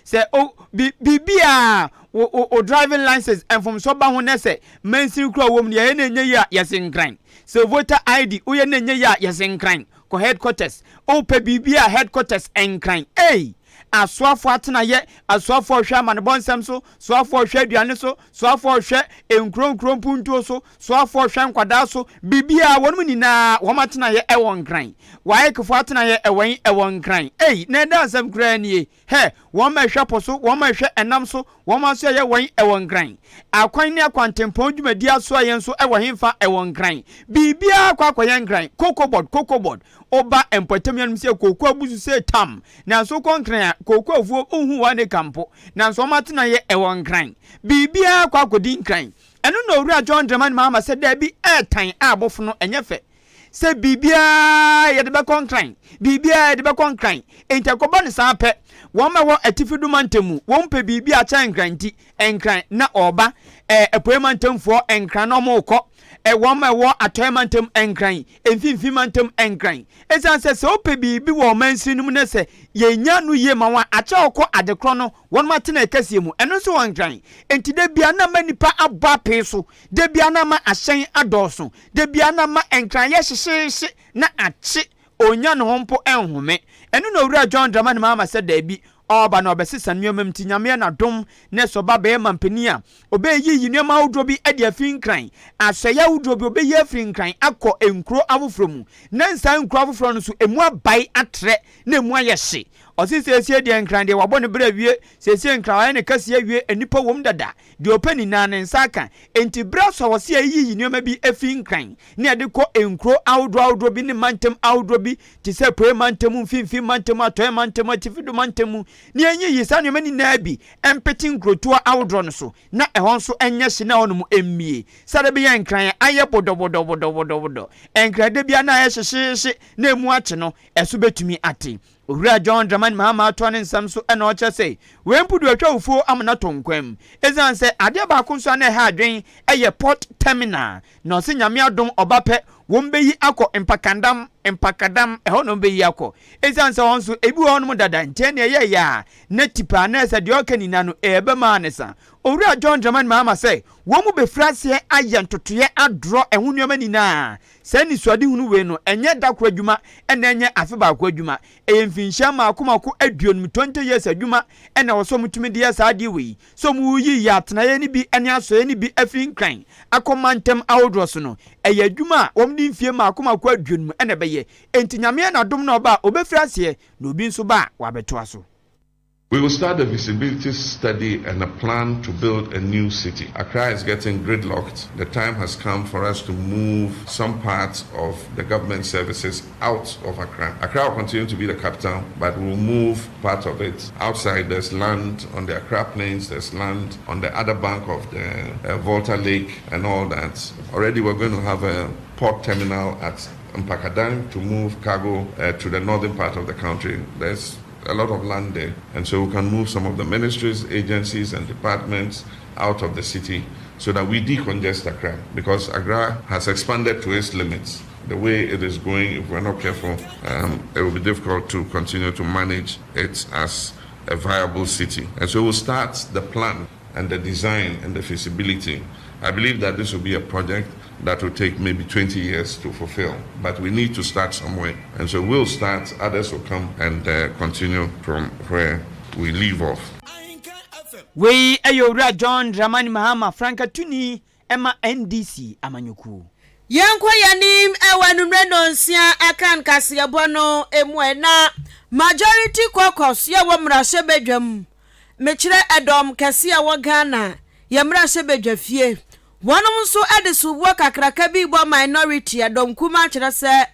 Sɛ o bi biribiara wo wo wo driving license mfomsoɔ ba ho nɛ sɛ mansini kura wɔ mu no yɛyɛ na ɛnyɛ yie a yɛse Nkran. Sɛ voter ID woyɛ na ɛnyɛ yie a yɛse Nkran. Kɔ headquarters. Wopɛ biribi a headquarters Nkran. Ei! Asoafoɔ atenayɛ, asoafoɔ rehwɛ amanebɔ nsɛm so, soafoɔ rehwɛ aduane so, soafoɔ rehwɛ nkuro nkuro mpuntuo so, soafoɔ rehwɛ nkwadaa so, biribiara wɔnom nyinaa wɔn atenayɛ ɛwɔ Nkran. WAECfoɔ atenayɛ ɛwɔ he? Ɛwɔ Nkran. Ei! Na ɛda asɛm koraa nie. Hɛ! Wɔn a ɛhwɛ po so, wɔn a ɛhwɛ ɛnam so, wɔn asoɛeɛ wɔ he? Ɛwɔ Nkran. Akwan ne akwantempɔn dwumadie asoɛeɛ nso wɔ henfa? Ɛwɔ Nkran. Biribiara akɔ akɔyɛ Nkran. Cocoa board, cocoa board. Woba mpɔtam hanom sɛ kooko abu so sɛ tam. Nanso wokɔ Nkran a, kooko afuo wonhu one acre mpo. Nanso wɔn atenaeɛ ɛwɔ Nkran. Biribiara akɔ akɔdi Nkran. Ɛno na Owura John Dramani Mahama sɛ daabi, ɛɛtan a abofono, ɛnyɛ fɛ. Sɛ biribiara yɛde bɛkɔ Nkran, biribiara yɛde bɛkɔ Nkran. Enti ɛkɔba no saa pɛ, wɔn a ɛwɔ Atifi do mantam mu, wɔn pɛ biribi a kyɛn Nkran nti, Nkran na wɔba. Ɛɛ Apuei mantamfoɔ, Nkran na wɔrekɔ. Ɛ wɔn a ɛwɔ Atɔeɛ mantam, Nkran. Mfimfini mantam, Nkran. Esiane sɛ sɛ wopɛ biribi wɔ ɔmansin no mu na sɛ yɛnnya no yie ma wo a, akyɛ wɔkɔ adekorɔ no, wɔn atenae kɛseɛ mu. Ɛno nso wɔ Nkran. Enti da biara na ama nnipa abɔ apee so. Da biara na ama ahyɛn adɔɔso. Da biara na ama Nkran yɛ hyehyeehye na akye, ɔnnya ne ho mpo nhome. Ɛno na Owura John Dramani Mahama sɛ daabi, ɔreba na ɔbɛsesa nneɛma mu nti Nyame yɛ n'adom na sɛ ɔba bɛyɛ mampanin a, ɔbɛyiyi nneɛma ahodoɔ bi de afi Nkran, asɔeɛ ahodoɔ bi ɔbɛyi afiri Nkran akɔ nkuro afoforɔ mu, na saa nkuro afoforɔ no nso ɛmu abae atrɛ na ɛmu ayɛ hye. Ɔse seesie deɛ Nkran deɛ wabɔ ne berɛ awie, seesie Nkran wayɛ ne kɛseɛ awie, nnipa wɔ mu dada, Deɛ ɔpɛ nyinaa ne nsa aka. Enti berɛ aso a wɔse yɛyiyi nneɛma bi fi Nkran na yɛde kɔ nkuro ahodoɔ ahodoɔ bi ne mantam ahodoɔ bi te sɛ Apueɛ mantam, Mfimfini mantam, Atɔeɛ mantam, Atifi do mantam mu na yɛnyiyi saa nneɛma no nyinaa bi mpete nkurotoɔ ahodoɔ no so na ɛhɔ nso nyɛ hye na ɛhɔnom mmue sɛdeɛ ɛbɛyɛ a Nkran ayɛ bodɔbodɔbodɔbodɔ. Nkran da biara na ayɛ hyehyeehye na ɛmu akye no, ɛso bɛtumi ate. Owura John Dramani Mahama atoa ne nsɛm so na ɔkyerɛ sɛ wei mpo de watwa awufoɔ ama no atɔ nkwa mu. Esiane sɛ adeɛ baako nso a na ɛha adwen yɛ Port Terminal na ɔse Nyame adom ɔba pɛ wɔn bɛyi akɔ Mpakandam, Mpakadam, ɛhɔ na wɔn bɛyi akɔ. Esiane sɛ hɔ nso ebi wɔ hɔnom dada nti ɛnneɛ ɛyɛɛyɛ a na tipa na ɛsɛ deɛ ɔka nyinaa no ɛbɛma ne sa. Owura John Dramani Mahama sɛ wɔn mu bɛfiri aseɛ ayɛ ntotoeɛ adrɔ ɛho nneɛma nyinaa. Saa anisoadehunu wei no, ɛnyɛ da koro adwuma ɛna ɛnyɛ afe baako adwuma. Ɛyɛ mfinhyia mmaako mmaako aduonum, 20 years, adwuma ɛna ɛwɔ sɛ wɔtumi de yɛ saa adeɛ wei. Sɛ wɔreyi yɛ atenaeɛ no bi ne asɔeɛ no bi afiri Nkran akɔ mantam ahodoɔ so no, ɛyɛ adwuma a wɔde mfie mmaako mmaako aduonum ɛna ɛbɛyɛ. Enti Nyame yɛ n'adom na ɔba a, ɔbɛfiri aseɛ na obi nso ba a, wabɛtoa so. We will start a feasibility study and a plan to build a new city. Accra is getting gridlocked. The time has come for us to move some parts of the government services out of Accra. Accra will continue to be the capital, but we'll move part of it outside. There's land on the Accra Plains, there's land on the other bank of the Volta Lake and all that. Already we're going to have a port terminal at Mpakadan to move cargo to the northern part of the country. There's a lot of land there. And so we can move some of the ministries, agencies, and departments out of the city so that we decongest Accra, because Accra has expanded to its limits. The way it is going, if we're not careful, it will be difficult to continue to manage it as a viable city. And so we'll start the plan and the design and the feasibility. I believe that this will be a project that will take maybe 20 years to fulfill, but we need to start somewhere. And so we'll start, others will come and continue from where we leave off. Wei yɛ Owura John Dramani Mahama, frankatuni ma NDC amanyɔkuo. Yɛnkɔ yɛn anim wɔ anwummerɛ nnɔnsia akan kaseɛbɔ no mu ɛ na Majority Caucus yɛ wɔ mmarahyɛbadwam, mekyerɛ ɛdɔm kɛseɛ a ɛwɔ Ghana yɛn mmarahyɛbadwafie. Wɔnom nso de soboɔ kakraka bi rebɔ minority, ɛdɔm kumaa, kyerɛ sɛ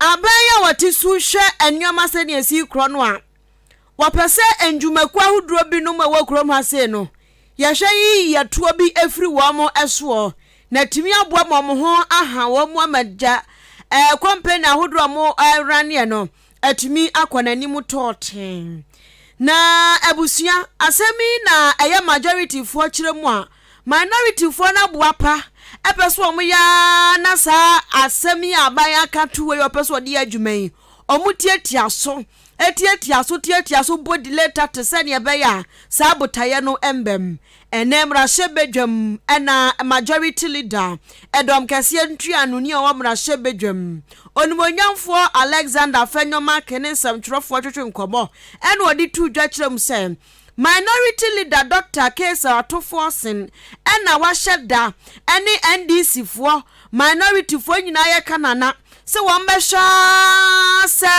aban yi a wɔte so hwɛ nneɛma sɛdeɛ ɛsi rekorɔ no a, wɔpɛ sɛ ndwumakuo ahodoɔ binom a ɛwɔ kurom ha sei no, yɛhwɛ yi yɛtoɔ bi firi wɔn soɔ na atumi aboa ma wɔn ho aha wɔn ama gya ɛɛ kɔmpani ahodoɔ a wɔn raneɛ no atumi akɔ n'anim tɔɔtee. Na abusua, asɛm yi na ɛyɛ majority foɔ kyerɛ mu a, minority foɔ no aboa pa ɛpɛ sɛ wɔn yɛ ara na saa asɛm yi a aban aka to wei ɔpɛ sɛ ɔde yɛ adwuma yi, wɔn tiatia so. Tiatia so tiatia so bɔ delay tactics sɛnea ɛbɛyɛ a saa botaeɛ no mma mu. Ɛnnɛ mmarahyɛbadwam na Majority Leader, ɛdɔm kɛseɛ ntuanoni a ɔwɔ mmarahyɛbadwam, Onimuonyamfoɔ Alexander Afenyo-Markin ne nsɛmtwerɛfoɔ twetwe nkɔmmɔ ɛna ɔde too dwa kyerɛ mu sɛ Minority Leader Dɔkta Cassiel Ato Forson na wahyɛ da ne NDC foɔ Minority foɔ nyinaa yɛ kanana sɛ wɔn bɛhwɛ ara sɛ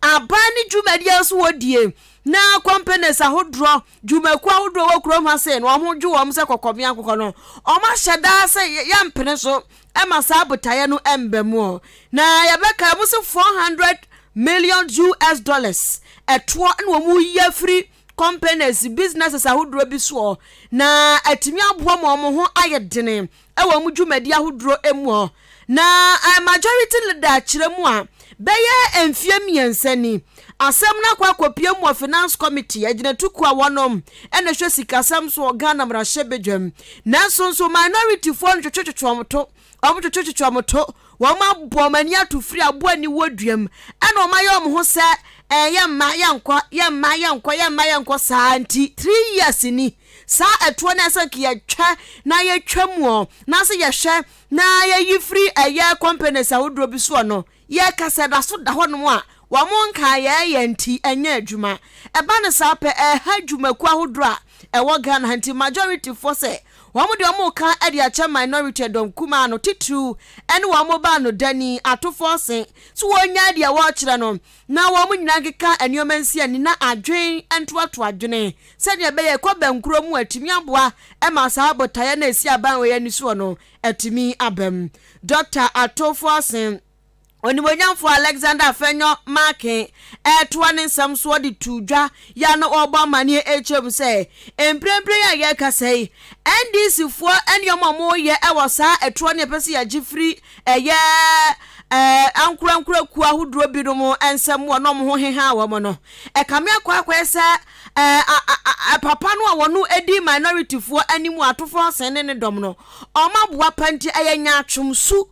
aban ne dwumadie a nso wɔdie na companies ahodoɔ dwumakuo ahodoɔ wɔ kurom ha sei no wɔn ho dwo wɔn sɛ kɔkɔmea nkokɔ no wɔn ahyɛ daa sɛ yɛmpene so ma saa botaeɛ no mba mu na yɛbɛka wɔn sɛ 400 million US dollars ɛtoɔ na wɔn yi afiri companies businesses ahodoɔ bi soɔ na atumi aboa ma wɔn ho ayɛ dene wɔ wɔn dwumadi ahodoɔ mu hɔ. Na Majority Leader kyerɛ mu a, bɛyɛ mfeɛ mmiɛnsa ni, asɛm no akɔ akɔpue mu wɔ Finance Committee, agyinatukuo a wɔnom na ɛhwɛ sikasɛm so wɔ Ghana mmarahyɛbadwam. Nanso nso Minority foɔ no twetwetwetwe wɔn to, wɔn twetwetwetwe wɔn to, wɔn abɔ wɔn ani ato firi aboa aniwuo duam, ɛna wɔn ayɛ wɔn ho sɛ ɛɛ yɛmma yɛnkɔ, yɛmma yɛnkɔ, yɛmma yɛnkɔ saa nti, 3 years ni. Saa ɛtoɔ no a ɛsɛ nka yɛtwɛ na yɛtwa muɔ na sɛ yɛhwɛ na yɛyi firi ɛyɛ companies ahodoɔ bi soɔ no, yɛka sɛ da so da hɔnom a wɔn nkaa yɛɛyɛ nti ɛnyɛ adwuma. Ɛba no saa pɛ ɛha dwumakuo ahodoɔ a ɛwɔ Ghana ha nti majority foɔ sɛ wɔn deɛ wɔn reka de akyɛ minority ɛdɔm kumaa no titiriw ɛne wɔn ba no dani atofoɔ se so wɔn nyaa deɛ wɔrekyerɛ no na wɔn nyinaa nkeka nneɛma nsi ani na adwen ntoato adwene sɛdeɛ ɛbɛyɛ ɛkɔ bɛnkuro mu atumi aboa ma saa botaeɛ na esi aban wɔ yɛn ani soɔ no atumi aba Dr. Ato Forson Onimonyamfo Alexander Afenyo Markin ɛretoa ne nsɛm soɔ de to dwa yɛ no ɔrebɔ amanneɛ ɛkyerɛ mu sɛ mprempren a yɛrekasa yi NDC foɔ nneɛma a wɔreyɛ ɛwɔ saa ɛtoɔ ne ɛpɛ sɛ yɛgye firi ɛyɛ ankorankora kuo ahodoɔ binom nsɛm wɔ na wɔn ho heha wɔn no ɛkame akɔ akɔyɛ sɛ papa no a wɔn di minority foɔ anim Ato Forson ne ne dɔm no wɔn aboa pa nti ɛyɛ nyaatwom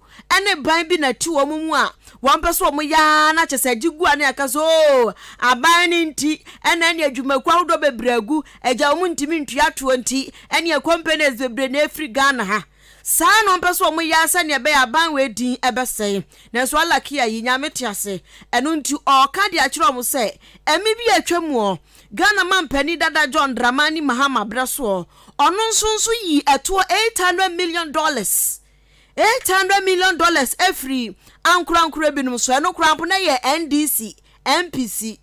ne ban bi na ti wɔn mu a wɔn pɛ so wɔn yaa na kyɛ sɛ agye gu a ne aka so oo aban ne nti ɛna ɛne adwumakuo ahodoɔ bebree agu agya wɔn ntumi ntua toɔ nti ɛne companies bebree na efiri Ghana ha saa na wɔn pɛ so wɔn yaa sɛnea ɛbɛyɛ aban wɔ edin ɛbɛsɛe. Nanso alakia yi Nyame te ase ɛno nti ɔɔka de akyerɛ wɔn sɛ ɛmi bi atwa mu ɔ Ghana mampanin dada John Dramani Mahama brɛ soɔ ɔno nso yi ɛtoɔ $800 million, $800 million efiri ankorankora binom so. Ɛno koraa mpo na yɛ NDC MPC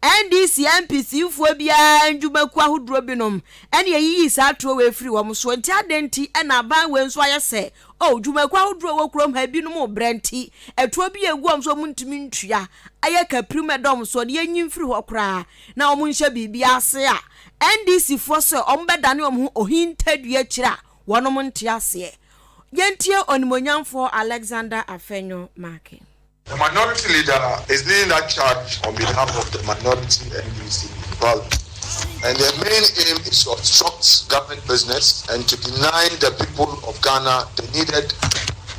NDC MPC mfoɔ biara ndwumakuo ahodoɔ binom ɛne ɛyiyi saa toɔ wɔ efiri wɔn so. Nti adan nti ɛna aban wei nso ayɛ sɛ o dwumakuo ahodoɔ wɔ kurom ha binom brɛ nti ɛtoɔ bi egu wɔn so wɔn ntumi ntua ayɛ kapirim ɛdɔm so de yɛnyi mfiri hɔ koraa na wɔn nhyɛ biribi ase a NDC foɔ sɛ wɔn bɛdane wɔn ho ohintadua akyire a wɔn nte aseɛ. Yɛntie Onimonyamfoɔ Alexander Afenyo Markin. The minority leader is leading that charge on behalf of the minority NDC in parliament. And their main aim is to obstruct government business and to deny the people of Ghana the needed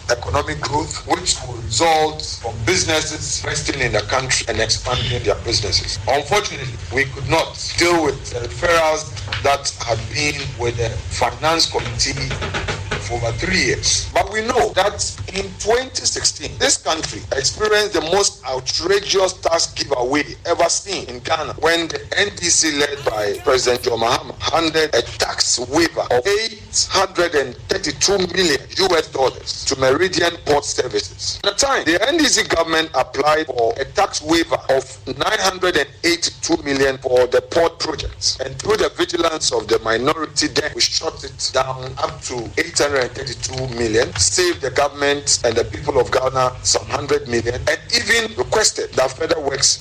economic growth, which will result from businesses investing in the country and expanding their businesses. Unfortunately, we could not deal with the referrals that had been with the finance committee for over 3 years. But we know that in 2016, this country experienced the most outrageous tax giveaway ever seen in Ghana when the NDC led by President John Mahama handed a tax waiver of 832 million US dollars to Meridian Port Services. At the time, the NDC government applied for a tax waiver of 982 million for the port projects. And through the vigilance of the minority then, we shot it down up to 832 million, saved the government and the people of Ghana some 100 million, and even requested that further works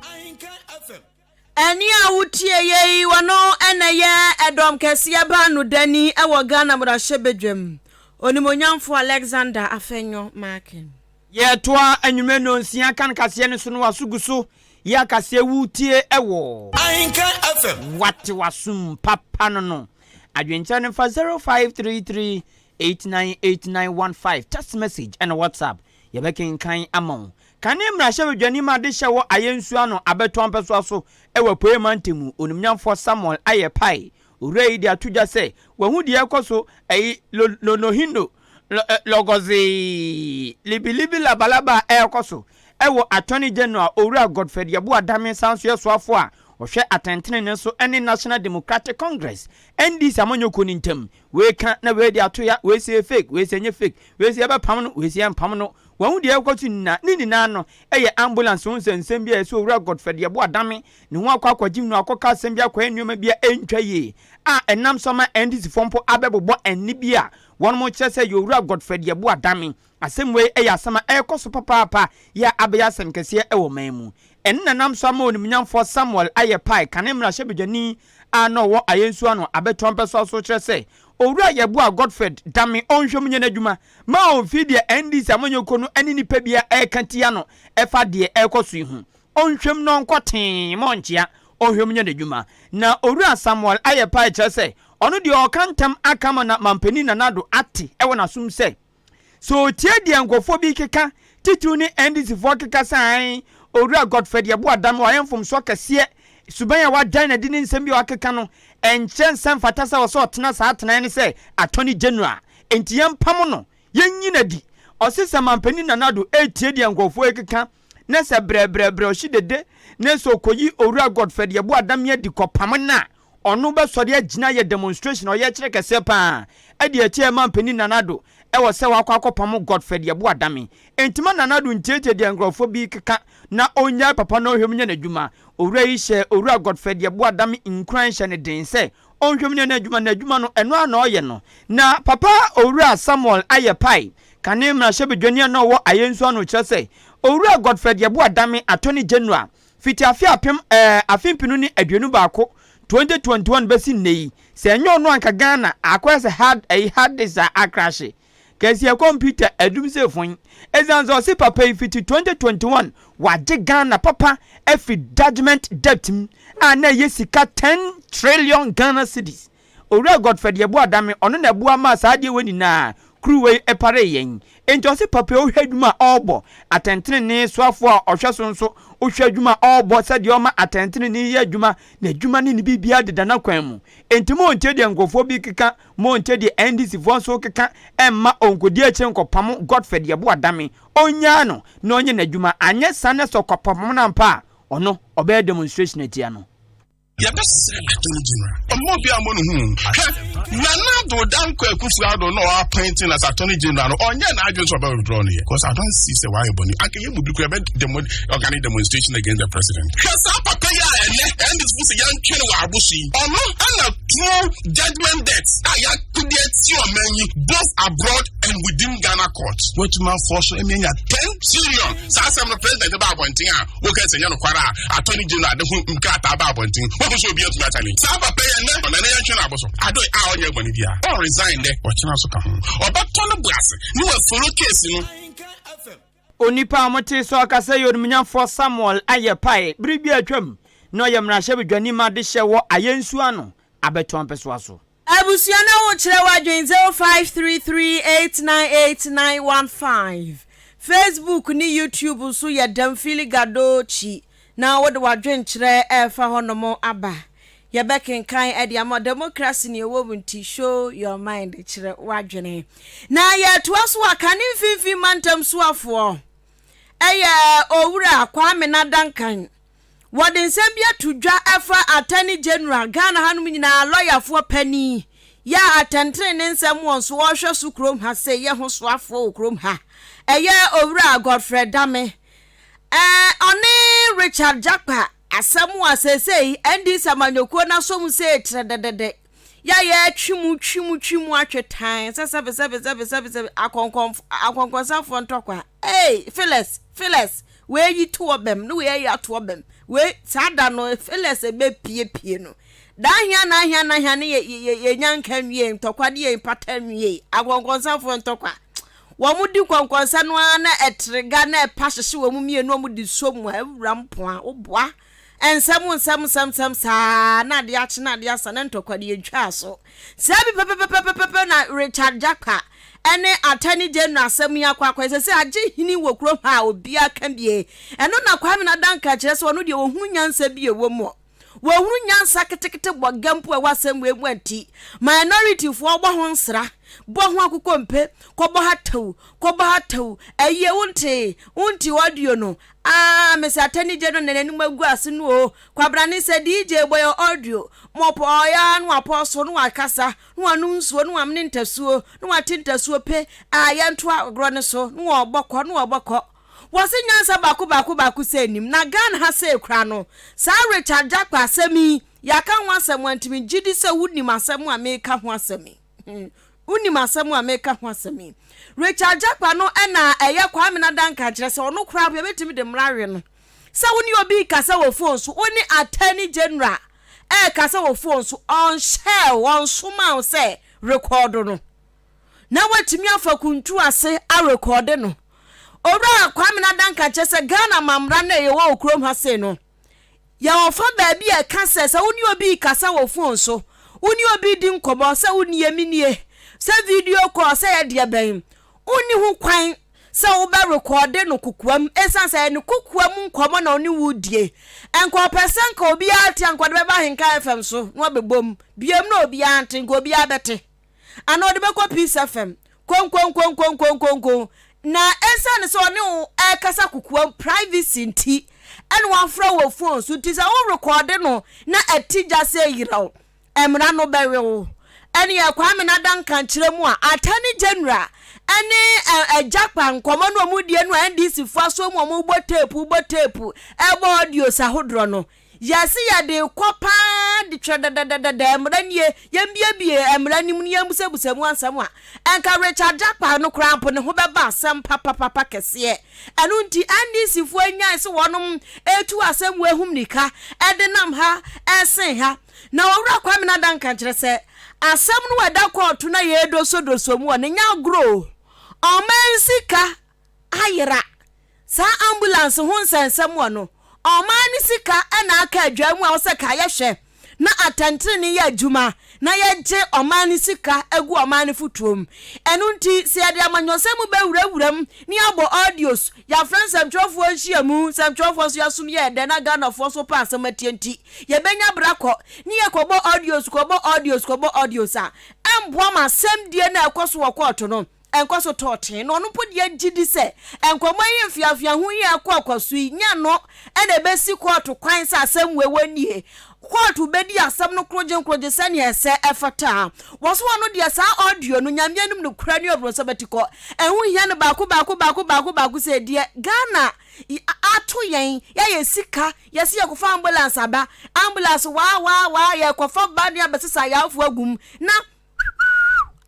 Ɛne a wotie yɛ yi wɔno ɛna yɛ ɛdɔm kɛseɛ baa no dani ɛwɔ Ghana mmarahyɛbadwam Onimonyamfo Alexander Afenyo Markin. Yɛtoa anwummerɛ 6 ka no kaseɛ no so no waso gu so yɛ akaseɛ wutie ɛwɔ Ahenka FM. Wate wasom papa no adwenkyerɛ no fa 0533 898915 text message ɛna WhatsApp yɛbɛkenkan ama wo. Kane mmarahyɛbadwani ma adehyɛ wɔ Ayensu ano abɛtoa mpɛsoa so wɔ Apueɛ Mantam mu, Onimnyamfoɔ Samuel Ayɛ Pae. Owura yi de ato dwa sɛ wahu deɛ ɛrekɔ so ɛyi Lonohino Lɔgɔzee Libilibi Labalaba a ɛrekɔ so wɔ Attorney General Owura Godfred Yeboah Dame san so yɛ soafoɔ a ɔhwɛ atɛntenenee so ne National Democratic Congress, NDC, amanyɔkuo no ntam. Wei ka na wei de ato ya, wei se ɛyɛ fake, wei se ɛnyɛ fake, wei se yɛbɛpam no, wei se yɛmpam no. Wahu deɛ ɛrekɔ so nyinaa. Ne nyinaa no yɛ ambulance ho nsɛnsɛm bi a ɛsɛ Owura Godfred Yeboah Dame ne ho akɔ akɔgye mu akɔka asɛm bi akɔyɛ nneɛma bi a ɛntwa yie a ɛnam so ama NDC foɔ mpo abɛbobɔ ɛnne bi a wɔnom kyerɛ sɛ ɛyɛ Owura Godfred Yeboah Dame. Asɛm wei yɛ asɛm a ɛrekɔ so papaapa yɛ a abɛyɛ asɛm kɛseɛ wɔ ɔman mu. Ɛno na ɛnam so ama Onimunyamfoɔ Samuel ayɛ pae kane mmarahyɛbadwani a na ɔwɔ Ayensu ano abɛtoa mpɛsoa so kyerɛ sɛ Owura Yeboah Godfred Dame ɔnhwɛ mu nyɛ n'adwuma ma ɔmfiri deɛ NDC amanyɔkuo no ne nnipa biara reka tia no ɛfa deɛ ɛrekɔ so yi ho. Ɔnhwɛ mu na ɔnkɔ tee ma ɔnkyea, ɔnhwɛ mu nyɛ n'adwuma. Na Owura Samuel ayɛ pae kyerɛ sɛ ɔno deɛ ɔreka ntam aka ama na Mampanin Nana Addo ate wɔ n'asom sɛ Sɛ otie deɛ nkurɔfoɔ bi keka, titiriw ne NDC foɔ keka sɛ ae, Owura Godfred Yeboah Dame wayɛ mfomsoɔ kɛseɛ, suban a wadan no adi ne nsɛm bi a wakeka no, ɛnkyerɛ nsɛ mfata sɛ ɔsɛ ɔtena saa atenaeɛ no sɛ Attorney General. Enti yɛmpamo no, yɛnyi no adi. Ɔse sɛ Manpanin Nana Addo retie deɛ nkurɔfoɔ rekeka na sɛ brɛbrɛbrɛ ɔhye dede na sɛ ɔkɔyi Owura Godfred Yeboah Dame adi kɔpamo no a, Ɔno bɛsɔre agyina ayɛ demonstration ɔyɛkyerɛ kɛseɛ paa de atia Mampanin Nana Addo wɔ sɛ wakɔ akɔpamo Godfred Yeboah Dame. Enti ma Nana Addo ntietie deɛ nkorɔfoɔ bi keka na ɔnnyae papa no ɔnhwɛ mu nyɛ n'adwuma. Owura yi hyɛɛ Owura Godfred Yeboah Dame nkuran hyɛ no den sɛ ɔnhwɛ mu nyɛ n'adwuma na adwuma no ɛno ara na ɔyɛ no. Na papa Owura Samuel ayɛ pae kane mmarahyɛbadwani a na ɔwɔ Ayensu ano kyerɛ sɛ Owura Godfred Yeboah Dame Attorney General Fiti afe apem ɛɛ afe mpenu ne 21, 2021 bɛsi nnɛ yi, sɛ ɛnyɛ ɔno a anka Ghana akɔyɛ sɛ hard ɛyi hard disk a akrahye. Kɛseɛ kɔmputa adum sɛ fon. Ɛsiane sɛ ɔse papa yi fiti 2021 wagye Ghana papa afiri judgement debt mu a na ɛyɛ sika 10 trillion Ghana cedis. Owura Godfred Yeboah Dame, ɔno na ɛboa maa saa adeɛ wei nyinaa, kuru wei paree yɛn. Enti ɔse papa yi wohwɛ adwuma a ɔrebɔ, atɛntenenee soafoɔ a ɔhwɛ so nso, wohwɛ adwuma a ɔrebɔ sɛdeɛ ɔma atɛntenenee yɛ adwuma, n'adwuma ne ne biribiara deda n'akwan mu. Enti montie deɛ nkurɔfoɔ bi rekeka, montie deɛ NDC foɔ nso rekeka, ɛmma ɔnkɔdi akyire nkɔpamo Godfred Yeboah Dame, ɔnnyaa no na ɔnyɛ n'adwuma, anyɛ saa na sɛ ɔkɔpamo no ampa a, ɔno ɔbɛyɛ demonstration atia no. Yɛbɛsrɛ Attorney General. Ɔmma obi ammɔ ne ho. Hwɛ, Nana Addo Dankwa Akufo Addo na ɔwɔ appointing as Attorney General no, ɔnyɛ n'adwene sɛ ɔbɛ withdraw no yɛ. Because I don't see sɛ wayɛ bɔne. Anka yɛ mu bi kura bɛ demo organic demonstration against the president. Hwɛ saa papa yi a ɛnɛ NDC fo sɛ yɛntwe no wɔ aboso yi. Ɔno ɛna true judgment debt a yɛakodi atia ɔman yi both abroad and within Ghana court. Watumi afɔ so ɛmi anya 10 trillion. Saa asɛm no president ba abɔnten a woka sɛ nyɛ nokware a attorney general de ho nkrataa ba abɔnten wohu sɛ obi atumi akyale saa papa yɛ nnɛ ɔnane yɛntwe no abo so ado a ɔnyɛ bɔne bia ɔ resign dɛ ɔkyena so ka ho ɔbɛtɔ no bo ase ne wafolo case no. Onipa a wɔtee sɛ ɔkasa yɛ Onimnyafoɔ Samuel Ayɛ Pae bere bi a atwam na ɔyɛ mmarahyɛbadwani ma adehyeɛ wɔ Ayensu ano abɛtoa mpɛsoa so. Abusua na wo kyerɛ w'adwen 0533898915 Facebook ne YouTube nso yɛ Damfili Gado kyi na wode w'adwenkyerɛ ɛrefa hɔ nom aba yɛbɛkenkan ɛde ama democracy ne ɛwɔ mu nti show your mind kyerɛ w'adwene na yɛtoa so a kane mfimfini mantam soafoɔ ɛyɛ Owura Kwame Nadankan Wɔde nsɛm bi ato dwa ɛfa Attorney General, Ghana hanom nyinaa lɔyafoɔ panin yɛ a atɛntenenee nsɛm wɔ nso ɔrehwɛ so kurom ha sei yɛ ho soafoɔ wɔ kurom ha ɛyɛ Owura Godfred Dame ɛɛ ɔne Richard Jakpa asɛm a seesei NDC amanyɔkuo no asɔ mu sei trɛdɛdɛdɛ yɛ a yɛtwe mu twe mu twe mu atwe tan sɛ sɛbe sɛbe sɛbe sɛbe sɛbe akɔnkɔn akɔnkɔnsafoɔ ntɔkwa ei Phyllis Phyllis Wei yi to ɔbɛm ne wei ayi ato ɔbɛm. Wei saa da no feelers ɛbɛpiepie no. Da ahia na ahia na ahia ne yɛ yɛ yɛnya nka nwie ntɔkwa ne yɛ mpata nwie akɔnkɔnsafoɔ ntɔkwa. Wɔn di nkɔnkɔnsa no ara na ɛtrega na ɛpa hyehye wɔn mmienu wɔn de so mu a awura mpoa woboa nsɛm nsɛm nsɛm nsɛm saa na adeɛ akye na adeɛ asa na ntɔkwa no yɛntwaa so. Saa bi pɛpɛpɛpɛpɛpɛ na Richard Jakpa. ne Attorney General asɛm yi akɔ akɔyɛ sɛ sɛ agye hene wɔ kurom ha a obiara ka bie. Ɛno na Kwame Nadanka kyerɛ sɛ ɔno deɛ ɔhunu nyansa bi a ɛwɔ mu. Wɔhunu nyansa ketekete bɔ ga mpo a ɛwɔ asɛm wei mu a nti minority foɔ bɔ ho nsra, bɔ ho akokompe, kɔbɔ ha tɛw, kɔbɔ ha tɛw, ayie wontee, wonte audio no, aah mese Attorney General na n'anim agu ase no oo, Kwabrane sɛ DJ bɔ yɛ audio, mɔpɔ ɔyɛ a na wapɔ so na wakasa, na wanom nsuo na wamene ntasuo, na wate ntasuo pe, aah yɛnto agorɔ no so, na wɔbɔ kɔ, na wɔbɔ kɔ. Wɔse nyansa baako baako baako sɛ nnim. Na Ghana ha sei koraa no, saa Richard Jakpa asɛm yi, yɛaka ho asɛm a nti megye di sɛ wonim asɛm a meka ho asɛm yi. Wonim asɛm a meka ho asɛm yi. Richard Jakpa no na ɛyɛ Kwame Nadanka kyerɛ sɛ ɔno koraa yɛbɛtumi de mmara awe no. Sɛ wo ne obi rekasa wɔ phone so, wo ne Attorney General ɛrekasa wɔ phone so, ɔnhyɛɛ wo, ɔnsomaa wo sɛ rekɔɔdo no. Na watumi afa kuntu ase arekɔɔde no. Owura Kwame Nadanka kyerɛ sɛ Ghana amammerɛ no a yɛwɔ wɔ kurom ha sei no, yɛwɔ fa baabi a ɛka sɛ sɛ wo ne obi rekasa wɔ fon so, wo ne obi redi nkɔmmɔ sɛ wo nie me nie, sɛ video call sɛ yɛ deɛ bɛn, wonni ho kwan sɛ wobɛrekɔɔde no kokoam ɛsiane sɛ ɛyɛ ne kokoam nkɔmmɔ na ɔne wo redie. Nka ɔpɛ sɛ nka obiara te a nka ɔde bɛba Ahenka FM so na wabɛbom. Biom na obiara nte, nka obiara bɛte. Anaa ɔde bɛkɔ Peace FM. Konkonkonkonkonkonkon. Na esiane sɛ ɔne wo rekasa kokoam, privacy, nti, ɛna wafrɛ wo wɔ phone so. Nti sɛ wo rekɔɔde no na ɛte gya sɛ yerɛw, mmara no bɛwe wo. Ɛneɛ Kwame Nada nkankyerɛ mu a, Attorney General ɛne Agyakpa nkɔmmɔ no a wɔn die no a NDC foɔ aso mu a wɔbɔ tape, bɔ tape, ɛbɔ audios ahodoɔ no, Yɛse yɛde rekɔ paa de twerɛ dɛdɛdɛdɛdɛ mmara nie, yɛmbiebie mmara no mu na yɛmbusabusa mu asɛm a, ɛnka Richard Jakpa no koraa mpo ne ho bɛba asɛm papapapa kɛseɛ. Ɛno nti NDC foɔ anyae se wɔnom retu asɛm wei ho mmirika de nam ha resen ha. Na Owura Kwamina Duncan kyerɛ sɛ asɛm no a ɛda kɔɔto na yɛredosodoso mu wɔ no nyɛ agorɔ o. Ɔman sika ayera. Saa ambulance ho nsɛnsɛm wɔ no, ɔman no sika na aka adwaa mu a ɔsɛ ka yɛhwɛ na atɛntrenee yɛ adwuma na yɛgye ɔman no sika gu ɔman no fotoɔ mu. Ɛno nti sɛ yɛde amanyɔsɛm mu bɛwurawura mu na yɛabɔ audios, yɛafrɛ nsɛmtwerɛfoɔ nhyiamu, nsɛmtwerɛfoɔ nso yɛasom yɛɛ dɛ na Ghanafoɔ nso pɛ asɛm atie nti yɛbɛnya berɛ akɔ ne yɛkɔbɔ audios kɔbɔ audios kɔbɔ audios a ɛmboa ma asɛmdie no a ɛkɔ so wɔ kɔɔto no nkɔ so tɔɔ tee, na ɔno mpo deɛ gye di sɛ nkɔmmɔ yi mfeafeaho yi a ɛkɔ akɔ so yi nyɛ no na ɛbɛsi kɔɔto kwan sɛ asɛm wei wɔ nie. Kɔɔto bɛdi asɛm no korogyenkorogye sɛnea ɛsɛ ɛfata. Wɔ so ɔno deɛ saa audio no Nyame anim nokorɛ ne ɔbronsam atikɔ ɛho hia no baako baako baako baako baako sɛ deɛ Ghana ato yɛn yɛayɛ sika yɛse yɛkɔfa ambulance aba ambulance waa waa waa yɛkɔfa ba ne abɛsesa ayarefoɔ agum na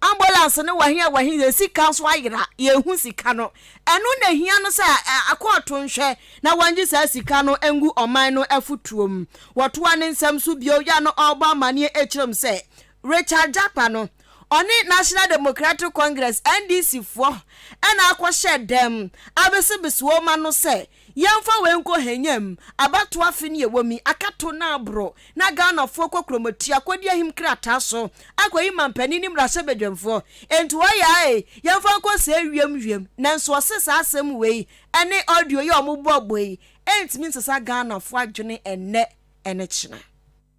Ambulance no wɔ he a wɔ he yɛn sika nso ayera yɛnhu sika no ɛno na ehia no sɛ akɔɔto nhwɛ na wɔngye saa sika no ngu ɔman no afotuo mu. Wɔtoa ne nsɛm so bio yɛ a na ɔrebɔ amaneɛ kyerɛ mu sɛ Richard Jakpa no ɔne National Democratic Congress, NDC, foɔ na akɔhyɛ dɛm abesebese wɔn ano sɛ Yɛmfa wei nkɔ hɛnyɛm, abatoɔ afe ne yɛwɔ mu yi, akato na aboro na Ghanafoɔ kɔ kuromotia kɔdi ahim krataa so akɔyi mampanin ne mmarahyɛbadwamfoɔ. Enti ɔyɛ a ei, yɛmfa nkɔ sɛɛ wiem wiem. Nanso ɔse saa asɛm wei ne audio yi a wɔbɔɔbɔ yi ɛntumi nsesa Ghanafoɔ adwene ɛnnɛ ne kyena.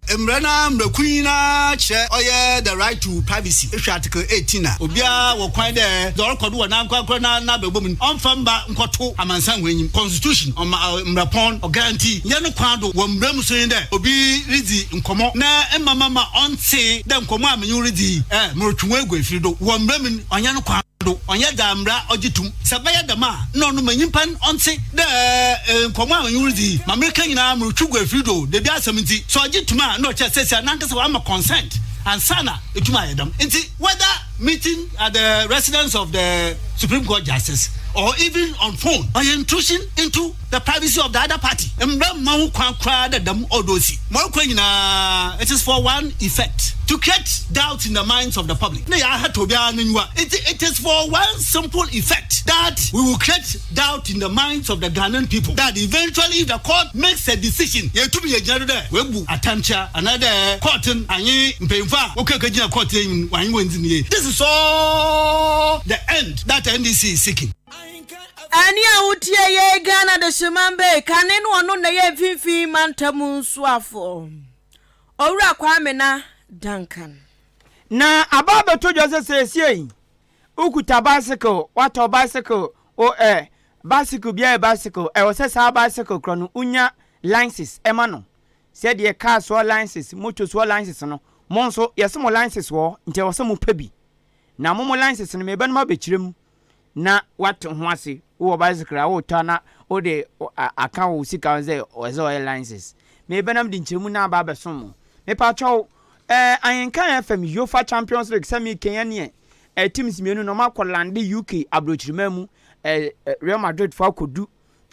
Mbrɛ na mbra kunyin no ara kyerɛ ɔyɛ the right to privacy, ehwɛ Article 18 a, obiara wɔ kwan dɛ dza ɔrokɔ do wɔ n'ankorankor na n'abrabɔ mu no, ɔmmfa mma nnkɔto amansan hɔn enyim. Constitution ɔma mbra pɔn, ɔguarantee yɛ no kwan do wɔ mbra mu so nye dɛ obi ridzi nkɔmbɔ na mma mma ɔnntsee dɛ nkɔmbɔ a menye wo ridzi yi, eh, morotwe wo egu efir do. Wɔ mbra mu no, ɔnnyɛ no kwan do, ɔnnyɛ dza mbra ɔgye to mu. Sɛ ebɛyɛ dɛm a, nna ɔno ma nyimpa no ɔntse dɛ nkɔmbɔ a menye wo ridzi yi, ma mereka nyina murutwe gu efir do o, dabi asɛm ntsi, sɛ ɔgye to mu a, nna ɔkyerɛ sesei nankasa ɔama consent ansaana etum ayɛ dɛm. Ntsi whether meeting at the residence of the Supreme Court Justice or even on phone. Ɔyɛ intrusion into the privacy of the other party. Mbra mma ho kwan koraa dɛ dɛm ɔdɔ osi. Ma ɔkɔ nyinaa, it is for one effect, to create doubt in the minds of the public. Na yɛahata obiara n'enyiwa. Nti it is for one simple effect that we will create doubt in the minds of the Ghanaian people that eventually if the court makes a decision, yɛtum yɛgyina do dɛ woebu atɛnkyea anaa dɛ court no anye mpanyimfo a wɔkɔ ekegyina court enyim no wɔanye hɔn ndzi no yie. This is all the end that NDC is seeking. Ɛne a wotie yei Ghana Dehyeman Bay kane no ɔno na ɛyɛ Mfimfini Mantam Nsoafoɔ, Owura Kwamena Duncan. Na aba abɛtɔ dwa sɛ seesei wokuta bicycle, woatɔ bicycle, wo ɛ bicycle biara yɛ bicycle, ɛwɔ sɛ saa bicycle korɔ no wonya license ɛma no. Sɛdeɛ car soɔ license, motor soɔ license no, mo nso yɛse mo license wɔ hɔ nti ɛwɔ sɛ mopɛ bi. Na mo mo license no meba no mabɛkyerɛ mu na woate ho ase. Wowɔ bicycle a wotɔ a na wode aka wo sika ho sɛ ɛwɔ sɛ ɔyɛ license. Meba na mede nkyerɛmu no aba abɛsom mo. Mepakyɛw, eh, Ahenkan FM Uefa Champions League sɛ mekɛnya neɛ eh, teams mmienu no ɔmo akɔ lande UK aburokyiriman mu eh, Real Madrid fo akɔdu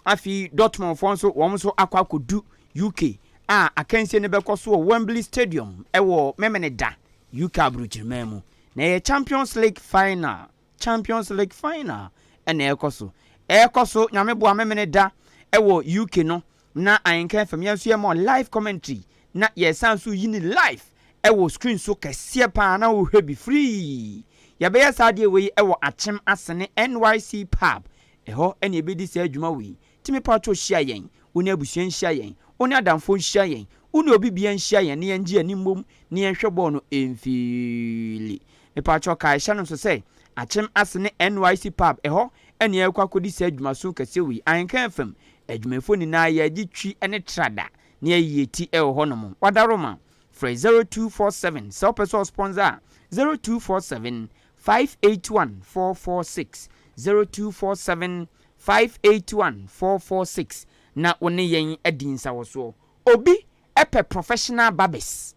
afei Dortmund foɔ nso wɔn nso akɔ akɔdu UK a akansie no bɛkɔ so wɔ Wembley Stadium ɛwɔ Memeneda UK aburokyiriman mu. Na ɛyɛ Champions League final, Champions League final ɛna ɛrekɔ so. Ɛrekɔ so Nyame boa Memeneda ɛwɔ UK no na Ahenkan FM yɛn nso yɛma live commentary na yɛsan so yi ne live ɛwɔ screen so kɛseɛ paa na wohwɛ bi free. Yɛbɛyɛ saa adeɛ wei ɛwɔ Akyem Asene NYC Pub. Ɛhɔ ɛna yɛbɛdi saa adwuma wei. Nti mepa kyɛw hyia yɛn, wo ne abusua nhyia yɛn, wo ne adamfoɔ nhyia yɛn, wo ne obi bia nhyia yɛn na yɛngye ani mmom na yɛnhwɛ bɔɔl no mfiili. Mepa kyɛw kae hyɛ no nso sɛ Akyem Asene NYC Pub ɛhɔ ɛna yɛrekɔ akɔdi saa adwumaso kɛseɛ wei. Ahenkan FM adwumayɛfoɔ nyinaa yɛagye twi ne trada na yɛayi ti ɛwɔ hɔnom. Wadaroma frɛ 0247 sɛ wopɛ sɛ ɔsponsor a 0247 581 446, 0247 581 446 na wo ne yɛn adi nsawɔsoɔ. Obi ɛpɛ professional barbers,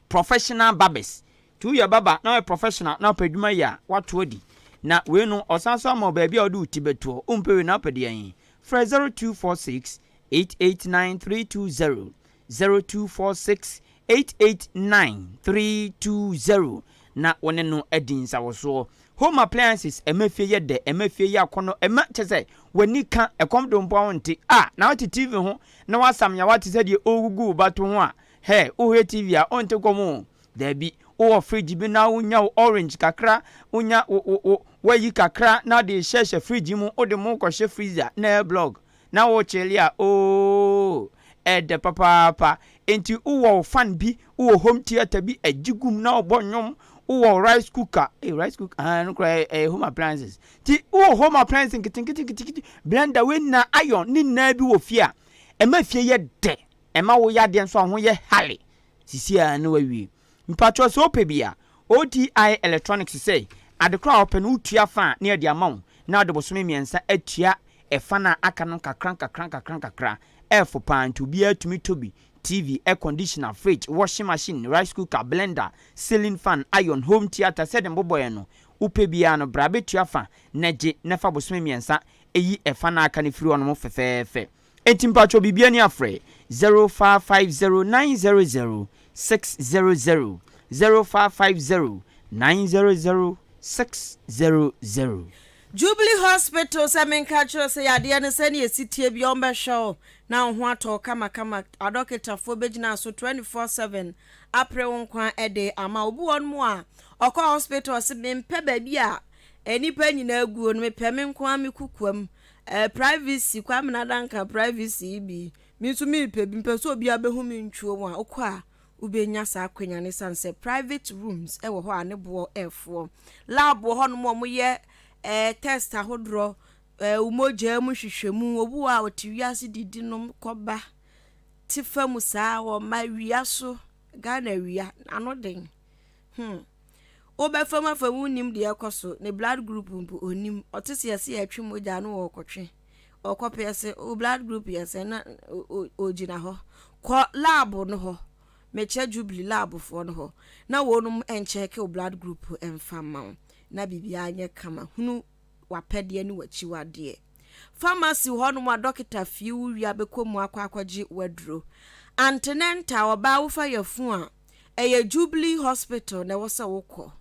professional barbers nti woyɛ barber na woyɛ professional na wopɛ adwuma yi a woato adi na wei no ɔsan so ama wo baabi a wode wo ti bɛtoɔ. Wompɛ wei na wopɛ deɛ yɛn frɛ 0246 889 320, 0246 889 320 na wo ne no adi nsawɔsoɔ. Home appliances ɛma fie yɛ dɛ, ɛma fie yɛ akɔnɔ, ɛma kyɛ sɛ w'ani ka ɛkɔm do mpo a wonte a na wote TV ho na wasam ya wate sɛ deɛ ɔregugu wo bato ho a hɛ wohwɛ TV a ɔnte kɔm o. Daabi, wowɔ fridge bi na wonya wo orange kakra, wonya wo wo wo wayi kakra na de hyɛhyɛ fridge mu, wode mo kɔhyɛ freezer na ɛyɛ block na wokyele a ooo ɛdɛ papaapa. Enti wowɔ wo fan bi, wowɔ home theatre bi agyi gum na wobɔ nnwom, wowɔ rice cooker, eh, rice cooker ah no koraa ɛyɛ home appliances. Nti wowɔ home appliances nketenkete nketenkete, blender wei nyinaa, iron ne nyinaa bi wɔ fie a ɛma fie yɛ dɛ, ɛma woyɛ adeɛ nso a ho yɛ hale sisi a na wawie. Mpatwɔ sɛ wopɛ bi a, ODI Electronics sɛ ade koraa a wɔpɛ no wotua fa a na yɛde ama wo na wode bosome 3 atua ɛfa no a aka no nkakra nkakra nkakra nkakra. Ɛɛfo paa nti obiara tumi tɔ bi. TV, air conditioner, fridge, washing machine, rice cooker, blender, ceiling fan, iron, home theatre sɛde mbobɔeɛ no wopɛ biara no bra bɛtua fa na gye na fa bosome 3 ɛyi ɛfa no aka no firi hɔnom fɛfɛɛfɛ. Enti mpatwɔ biribia ni afrɛ 0550 900 600, 0550 900 600. Jubilee Hospital sɛ menka kyerɛ sɛ yadeɛ no sɛne ɛsi tie bi ɔmbɛhwɛ wo na wo ho atɔ kamakama. Adɔketafoɔ bɛgyina so 24/7 apere wo nkwa de ama obi wɔ no mu a ɔkɔ hospital sɛ mempɛ baabi a nnipa nyinaa guo no, mepɛ me nko a me kukuam privacy. Kwame Nadanka privacy yi bi me nso mepɛ bi, mpɛ sɛ obiara bɛhu me ntwuo mu a wokɔ a wobɛnya saa akwanya no sane sɛ private rooms ɛwɔ hɔ a ne boɔ ɛfoɔ. Lab wɔ hɔnom a wɔyɛ test ahodoɔ, wo mogya mu hwehwɛmu. Obi wɔ a ɔte wiase didi nom kɔba te fa mu saa wɔma wia so Ghana wia ano den wobɛfam afa mu nim deɛ ɛkɔ so ne blood group mpo onim. Ɔte sɛ yɛsɛ yɛtwe mogya no wɔkɔtwe ɔkɔpɛ sɛ o blood group yɛ sɛ na ogyina hɔ kɔ lab no hɔ. Mekyɛ Jubilee labfoɔ no hɔ na wɔnom nkyɛke wo blood group mfa ma wo na biribiara nyɛ kama hunu. w'apɛdeɛ ne w'akyiwadeɛ. Pharmacy hɔnom a dɔkita fie wo wia bɛkɔ mu akɔ akɔgye w'aduro. Antenantal, ɔbaa wofa yafunu a, ɛyɛ Jubilee Hospital na ɛwɔ sɛ wokɔ.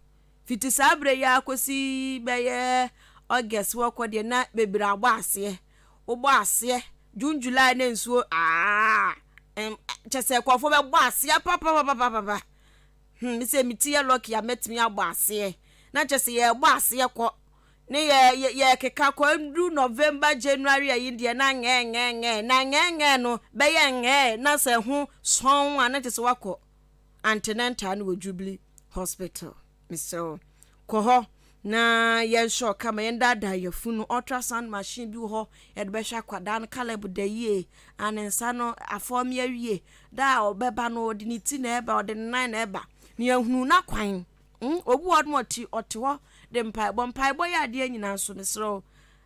Fiti saa berɛ yi ara kɔsi bɛyɛ August hɔ kɔ deɛ na bebree abɔ aseɛ. Wobɔ aseɛ June, July na nsuo aa kyɛ sɛ nkurɔfoɔ bɛbɔ aseɛ papapapapapa. Me sɛ me ti yɛ lucky a mɛtumi abɔ aseɛ. Na kyɛ sɛ yɛrebɔ aseɛ kɔ ne yɛ yɛ yɛrekeka kɔ nduru November, January ayi deɛ na ngɛɛngɛɛngɛɛ na ngɛɛngɛɛ no bɛyɛ ngɛɛ na sɛ ho sɔn a na kyɛ sɛ wakɔ antenatal no wɔ Jubilee Hospital. Mesrɛ wo, kɔ hɔ na yɛnhwɛ ɔka ma yɛndaadaa yafunu. Ultrasound machine bi wɔ hɔ yɛde bɛhwɛ akwadaa no. Caleb da yie, a ne nsa no afɔme awie. Da a ɔbɛba no, ɔde ne ti na ɛba, ɔde ne nan na ɛba. Na yɛahunu n'akwan. Obi wɔ hɔ no ɔte ɔte hɔ de mpaebɔ. Mpaebɔ yɛ adeɛ nyinaa so, mesrɛ wo.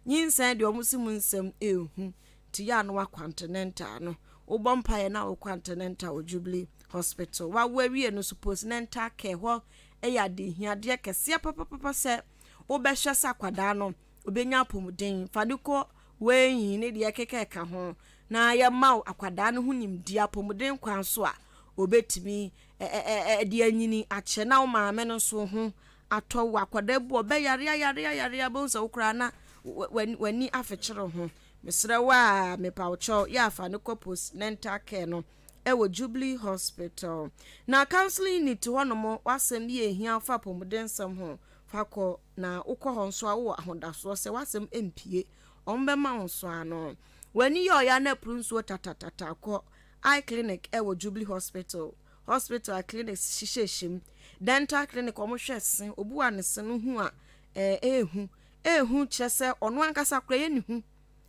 Nyinsɛn deɛ wɔn si mu nsɛm ehu. Nti yɛ a na wakɔ antenatal no. Wobɔ mpaeɛ na wokɔ antenatal wɔ Jubilee Hospital. Wawo awie no nso postnatal care hɔ yɛ adehiadeɛ kɛseɛ papapapa sɛ wobɛhwɛ sɛ akwadaa no obɛnya apɔmuden. Fa no kɔ weighing ne deɛ ɛkeka ɛka ho na yɛma wo akwadaa no ho nimdeɛ apɔmuden kwan so a obɛtumi de anyini akyɛ na wo maame no nso ho atɔ wo. Akwadaa bu ɔbɛyare ayare ayare abɛhu sɛ wo koraa na w'ani afekyere ho. Mesrɛ wo a mepa wo kyɛw yɛ afa no kɔ postnatal care no wɔ Jubilee Hospital. Na counseling unit hɔ nom w'asɛm bi a ehia fa apɔmuden nsɛm ho fa kɔ na wokɔ hɔ nso a wowɔ ahodasoɔ sɛ w'asɛm mpue wɔn bɛma wo nso ano. W'ani yɛ ɔya na apuru nsuo tatatata kɔ Eye Clinic wɔ Jubilee Hospital. Hospital a clinics hyehyɛhyɛ mu. Dental clinic wɔn hwɛ se obi wɔ a ne se no hu a ɛɛ ehu ehu kyerɛ sɛ ɔno ankasa koraa yɛ ne hu.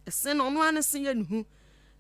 Se no, ɔno ara ne se yɛ ne hu.